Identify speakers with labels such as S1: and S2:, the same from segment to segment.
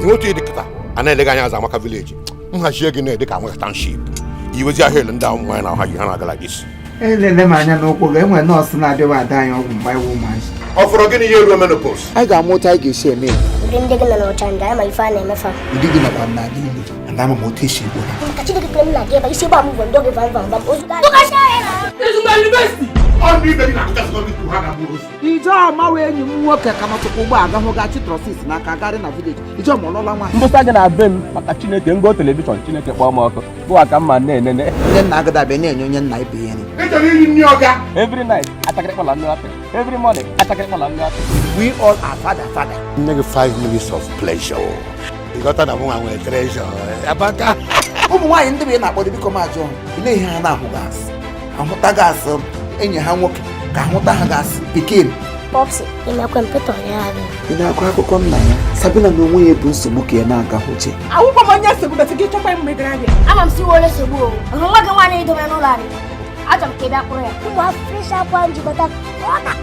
S1: Otu ịdị kịta a na-elega anya azụ Amaka village, nhazie gị na-ede ka Amaka township, iwezi ahịa ele ndị ahụ mmanya na ha ji ha na-agala gị isi.
S2: Elele m anya n'ụkwụ gị, enwere nọọsụ na-abịawa ada anyị ọgwụ mgbe anyị wụ ụmụazị.
S1: Ọ fọrọ gịnị ya eruo menopause?
S2: Anyị ga-ama otu anyị ga-esi eme ya.
S3: Ndị ndị gị nọ n'ụcha ndị anyị ma ife a na-emefa.
S2: Ụdị gị nakwa n'ala Igbo and ama m otu esi egbo ha.
S3: Ka Chineke kere m na gị ebe isi gba m bụ ndị oge vam vam vam ozu
S1: Ọ ndị ibe gị na-agụcha secondary school, ha ga-abụ ozu.
S2: Ijeọma wee enyi m nwoke ka nọtụkwa ụgbọ aga hụ gachi trọsis n'aka garị na village. Ijeọma ọlọla nwaanyị.
S4: Mbụsa gị na be m maka Chineke ngo television, Chineke kpọọ m ọkụ bụwa ka mma na-enene.
S2: Onye nna agada abịa na-enye onye nna ibe ya nri.
S1: Ị chọrọ iri nri ọga?
S4: Every night atakịrịkpọla nnu apị, every morning atakịrịkpọla nnu apị.
S2: We all are father father.
S1: Nne gị 5 minutes of pleasure, ịghọta na mụnwa nwere treasure abaka.
S2: Ụmụ nwaanyị ndị bụ ị na-akpọdo, biko m ajụọ ha, olee ihe ha na-ahụ gasị ahụta gasị enyi ha nwoke ka ahụta ha gasị pikin?
S3: Popsi imekwe mpịtọ ya gị.
S2: Ị na-akọ akụkọ nna ya Sabina na onwe ya bụ nsogbu ka ya na-aga oche.
S5: Akwụkwọ m onye nsogbu betụ gị chọkwa mgbe gara gị.
S3: Ama m si were nsogbu o hụrụ nwa gị nwaanyị idobere n'ụlọ anyị, achọrọ m ka ị bịa kpụrụ ya ụmụ fresh akwa njikọta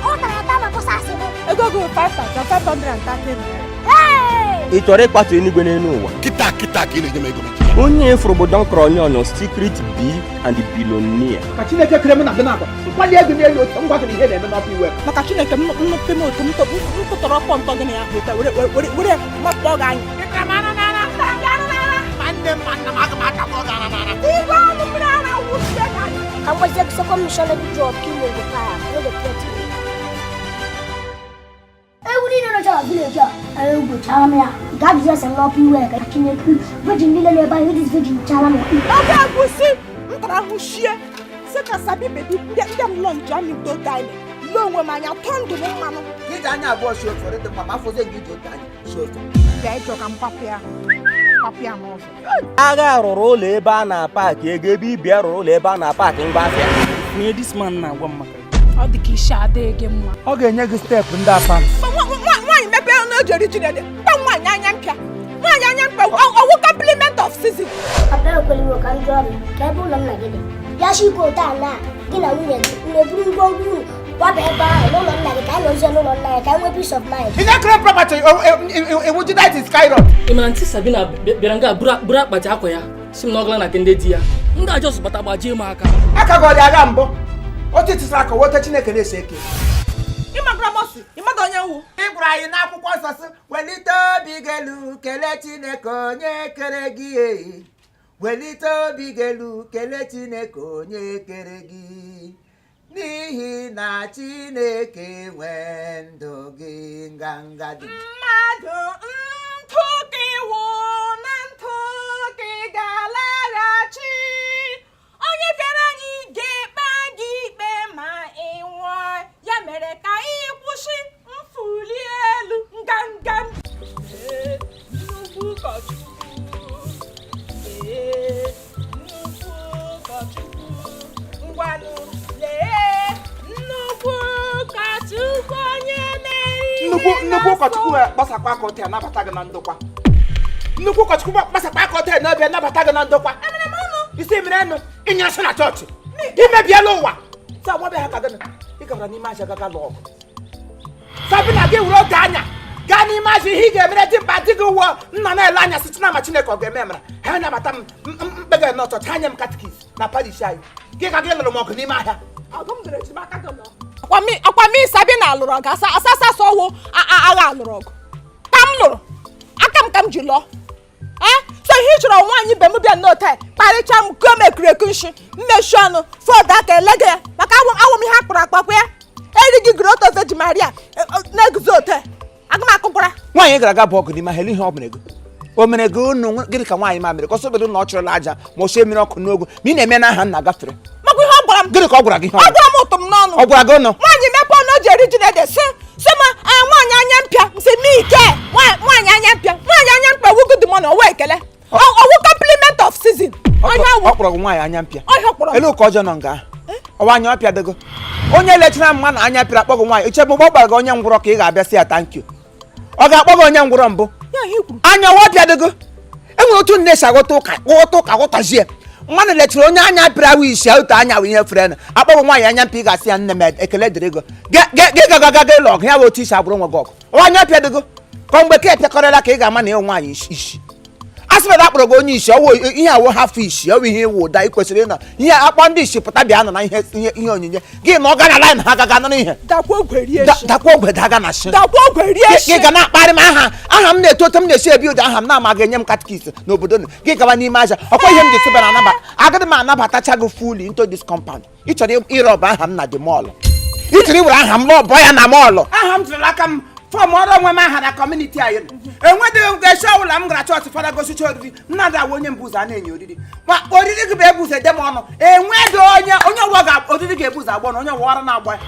S3: ọ tara ata ma kwụsị asị m.
S5: Ego gị 5530 naira.
S3: Hey!
S4: Ị chọrọ ịkpatu eluigwe n'elu ụwa?
S1: Kịta kịta ka ị na-enye m ego m ji.
S4: Onye ifuru bụ Don Corleone, secret B and the billionaire.
S2: Ka Chineke kere m na gị na-agba mkpali ego n'elu otu ngwa gị na ihe na-eme n'ọkụ iwe.
S5: Maka Chineke m nnukwu m otu m tụtọrọ ọkpọ ntọ gị na ya hụta were were were makpọ gị anya.
S1: Nwanne m, nwanne m, aga m aka gị ara n'ara.
S5: Igwe ọnụ mmiri ara wụsie gị anya.
S3: Ka m gwazie gị, second missionary job ka ị nwere para no dey threat me. Ewu niile nọcha na village a anyị gbochara m ya gaa jụzie ese m n'ọkụ iwe ka Chineke virgin niile na-ebe anyị dis virgin chara m.
S5: Oge egwusi m tara ahụ shie sị ka sabi bebi ndị ndị m lọ nje amị udo daịlị lee onwe m anya tọọ ndụ m mmanụ.
S2: Iji anya abụọ shi ofe dị mma ma afọzie gị iji otu anya shi ofe.
S5: Bịa ịchọ ka m kwapụ ya kwapụ ya n'ụzọ.
S4: Agha rụrụ ụlọ ebe a na-apaki ego, ebe ibi rụrụ ụlọ ebe a na-apaki ngwa afịa.
S6: Onye this man na-agwa m maka ya?
S5: Ọ dị ka isi adịghị gị mma.
S2: Ọ ga-enye gị steepụ ndị afam.
S5: Nwaanyị mepee ọnụ eji eri ji na-ede gba nwaanyị anya mpịa, nwaanyị anya mpịa ọwụ compliment of season.
S3: Papa ekwere iwe ka m jụọ gị ka ebe ụlọ nna gị dị ya shi ike otu a na gị na nwunye gị na-eburu ngwongwo unu kwaba ebe ahụ n'ụlọ nna gị, ka anyị nọzie n'ụlọ nna anyị ka anyị nwee peace of mind.
S2: Ị na-ekere property ewu jidait skyrot.
S6: Ị mara ntị Sabina bịara nga buru akpati akwa ya si m na ọ gala na nke ndị di ya ndị ajọs bata gbajie m aka.
S2: Aka gị ọ dị agha mbụ otu tisara aka wote Chineke na-ese eke.
S5: Ịmagara mọsi ịmada onye nwu.
S2: Ị gwara anyị n'akwụkwọ nsọ sị welite obi gị elu kelee Chineke onye kere gị e. Welite obi gị elu kelee Chineke onye kere gị n'ihi na Chineke nwee ndụ gị nganga dị.
S5: Mmadụ ntụ ka iwu na ntụ ka ị ga-alaghachi, onye kere anyị ga-ekpe gị ikpe ma ị nwụọ, ya mere ka ị kwụsị mfuli elu nganga. Ee, nnukwu ụkọchukwu, ee, nnukwu ụkọchukwu, ngwanụ lee nnukwu ụkọchukwu onye meriri.
S2: Nnukwu ụkọchukwu wee gbasakwa aka ote nabata gị na ndokwa. Nnukwu ụkọchukwu gbasakwa aka ote n'obi nabata gị na ndokwa. Isi mere nụ ịnya nsị na chọọchị imebiela ụwa sa nwabe ha ka gịnị ị gabara n'ime aja gaga lụọ ọgụ. Sabina gị were oge anya gaa n'ime aja ihe ị ga-emere dị mkpa dị gị wụọ nna na-ele anya site na ma Chineke ọ ga-eme emere ha nabata m mkpega na ọchọchị ha nye m catechist na parish anyị gị ka gị lụrụ m ọgụ n'ime ahịa.
S5: Ọgụ m dere ejima aka gị lụọ. Akwa mi Sabina lụrụ ọgụ asa asasa ọwụ agha lụrụ ọgụ ka m lụrụ aka m ka m ji lụọ. Ee, so ihe ị chọrọ nwaanyị ibe m bịa nnọọ taa kparịcha m kuo m ekureku nshi mmechi ọnụ fọdụ aka elege ya maka awụ awụ m ihe akpụrụ akpakwa ya erighị groto Virgin Maria na-eguzo ote aga m akụkwara.
S2: Nwaanyị gara aga bụ ọgụ n'ime ahịa ihe ọ mere gị o mere gị unu gịnị ka nwaanyị ma mere ka ọsọ obodo na ọ chụrụla aja ma ọ sie mmiri ọkụ n'ogo ma ị na-eme n'aha nna gafere.
S5: Makwa ihe ọ gwara m.
S2: Gịnị ka ọ gwara gị ihe
S5: ọ gwara m ụtụ m n'ọnụ.
S2: Ọ gwara gị ụnụ?
S5: Nwaanyị mepe ọnụ o ji eri ji na-ede sị sị m nwaanyị anya mpịa m sị m ike nwaanyị anya mpịa, nwaanyị anya mpịa wugo dị mọnụ ọwụ ekele ọwụ compliment of season onye awụ.
S2: Ọ kpọrọ gị nwaanyị anya mpịa?
S5: Ọhịa kpọrọ m.
S2: Elu ka ọjọọ nọ nga ọwa anya ọpịa dịgo onye lechara mma na anya pịara akpọ gị nwaanyị ichebe mgbe ọ gbara gị onye ngwụrọ ka ị ga-abịa sị ya thank you ọ ga-akpọ gị onye ngwụrọ mbụ.
S5: Ya ihe i kwuru.
S2: Anya ọwa ọpịa dịgo enwere otu nne si aghọta ụka ghọta ụka ghọtazie mmadụ lechara onye anya pịara awụ isi otu anya wụ ihe fere na akpọghị nwaanyị anya mpịa ị ga-asị ya nne m ekele dịrị gị gị gagaga ịlụ ọgụ ya bụ otu isi agbụrụ nwe gị ọgụ ọwa anya ọpịa dịgo. Ka mgbe ka epịakọrịla ka ị ga-ama na ị nwaanyị isi a sị na akpọrọ gị onye isi, ọwụ ihe awụ hafụ isi, ọwụ ihe iwu ụda. Ị kwesịrị ịnọ ihe akpọ ndị isi pụta bịa nọ na ihe ihe ihe onyinye gị na ọ ga na line ha gaga nọ ihe.
S5: Dakwa ogwe rie shi.
S2: Dakwa ogwe daga na shi.
S5: Dakwa ogwe rie shi.
S2: Gị ga na-akparị m aha aha m na-eto oto m na-esi ebi ụdị aha m na-ama ga-enye m catechist n'obodo nụ. Gị gawa n'ime aja ọkwa ihe m ji sịbara anaba agaghị m anabatacha gị fully into this compound. Ị chọrọ ịrọba aha m na the mall, ị chọrọ iwere aha m rọbọ ya na mall. Aha m tụrụ aka m form ọrụ onwe m aha na community anyị. Enwedịghị esi ọbụla m gara chọọchị, fada gosicha oriri m na-ada awụ onye mbụ ụzọ a na-enye oriri, ma oriri gị bụ ebu ụzọ ede m ọnụ. Enwedị onye onye ọbụla ga oriri ga-ebu ụzọ agba ọnụ, onye ọbụla ọrụ na-agba ya.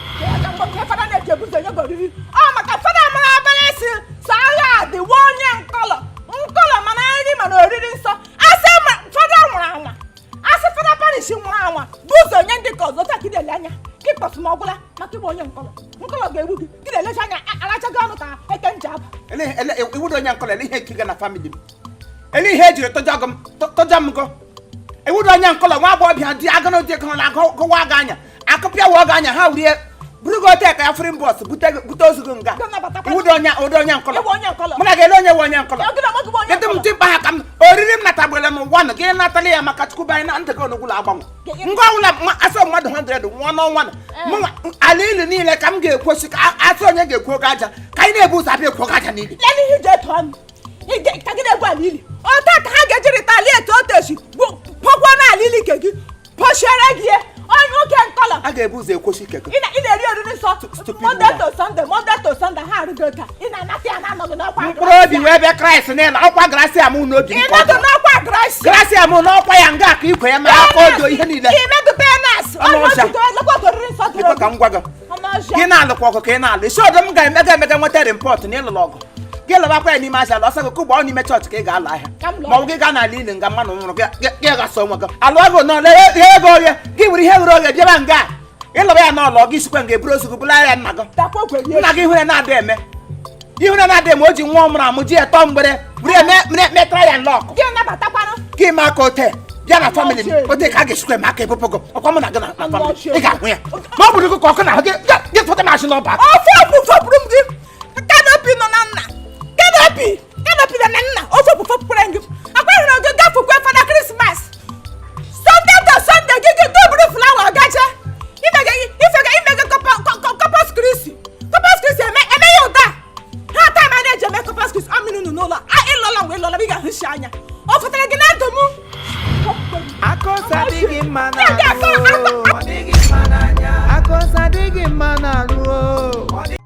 S5: Mgbe fada na-eji ebuzo enye gị oriri, ọ maka fada mara abalị si sọ agha adịwo onye nkọlọ nkọlọ, mana nri mana oriri nsọ asị fada nwụrụ anwa, asị fada parish nwụrụ anwa bụ ụzọ nye ndị ka ọzọ. Taa ka ị na-ele anya ka ịkpọtụ ma ọgwụla maka ịgba onye nkọlọ nkọlọ ga-egbu gị. Gị na-elecha anya arachaghị ọnụ ka eke nje aba.
S2: Iwudo onye nkọlọ, ele ihe ekiga na family m, ele ihe ejiri tọjọ gị m tọjọ m gụ. Iwudo onye nkọlọ, nwa agbọghọbịa dị agụrụ dị gụ na agụwa gị anya, akụpịawa gị anya, ha wrie buru gị ote ka ya free bus bute bute ozu gị nga.
S5: Gị nabatakwa-
S2: Iwudo onye ụdị onye nkọlọ.
S5: Ịwụ onye nkọlọ.
S2: Mụ na gị ele onye wụ onye nkọlọ.
S5: Ya, gị na onwe gị bụ onye
S2: Kedu m
S5: nkọlọ.
S2: timkpa ha ka m oriri m natagbere m ụwa nụ gị natala ya maka Chukwu bụ anyị na ntị gị onugwụla agbanwe. Ngwa ọbụla asọ mmadụ 100 nwụọ n'ọnwa na mụnwa ala ilu niile ka m ga-ekwosi ka asị onye ga-ekwu oge aja ka anyị na-ebu ụzọ abịa ekwu oge aja niile.
S5: Lele ihe iji eto ọnụ ka gị na-egwu ala ili otu a ka ha ga-eji retaliate otechi pọkwa n'ala ili nke gị pọchiere gị ya onye nwoke nkọlọ.
S2: A ga-ebu ụzọ ekwosi ike gị.
S5: Ị na-eri oriri nsọ
S2: Stupid
S5: Monday
S2: woman.
S5: to Sunday, Monday to Sunday, ha arụgo ka ị na-anata ya na-anọghị n'ọkwa.
S2: Mkpụrụ obi wee bịa Kraịst niile ọkwa gracia m n'obi
S5: Ị
S2: m ka ọ
S5: nọdụ
S2: dọrọ.
S5: n'ọkwa gracia.
S2: Gracia m n'ọkwa ya nga ka ikwe ya ma aka odo ihe niile.
S5: Ị metụta ya nas.
S2: Ọnụ ọcha.
S5: Lekwa oriri nsọ dịrị.
S2: Ekwe ka m gwa gị.
S5: Ọnụ ọcha.
S2: Gị na-alụkwa ọgụ ka ị na-alụ isi ọdụ m ga-emega emega nweta report na ịlụrụ ọgụ, gị lụbakwa ya n'ime ahịa lụọsọ gị kụgba ọ n'ime chọọchị ka ị ga-alụ ahịa.
S5: Ka m lụọ.
S2: Ma ọ bụ gị gaa n'ala ili nga mmanụ nwụrụ gị gị gasa onwe gị alụọ gị nọ lee ego oghe gị were ihe ghere oghe bịaba nga ịlụba ya n'ụlọ gị sikwe nga eburu ozu gị bụla ya nna gị.
S5: Dakwa ogwe rie.
S2: Nna gị ihure na-adị eme ihure na-adị eme o ji nwa ọmụrụ amụ ji etọ mgbere were eme metara ya nlọkụ.
S5: Gị nabatakwanụ.
S2: Gị ma aka ote bịa na family m ote ka a ga-esikwa eme aka ebupụ gị ọkwa mụ na gị na family ị ga-ahụ ya ma ọ bụrụ gị ka ọkụ na ahụ gị gị fọta m asị n'ọba.
S5: Ofe ọbụ fọpụrụ m gị canopy nọ na nna canopy canopy nọ na nna ofe ọbụ fọpụkwara gị akwa hụrụ gị gafukwe fada Christmas Sunday to Sunday gị gị gị flower gaje imege ifega imege Corpus Christi Corpus Christi eme eme ya ụda ha time a na-eji eme Corpus Christi ọmịnụ unu n'ụlọ a ịlọla mgbe ịlọla ị ga-ahụshi anya ọ fụtara gị na ndụ m.
S7: Akọsa adịghị mma
S5: Ya ga-akọ
S7: n'arụ. Ọ dịghị mma n'anya. Akọsa adịghị mma n'arụ.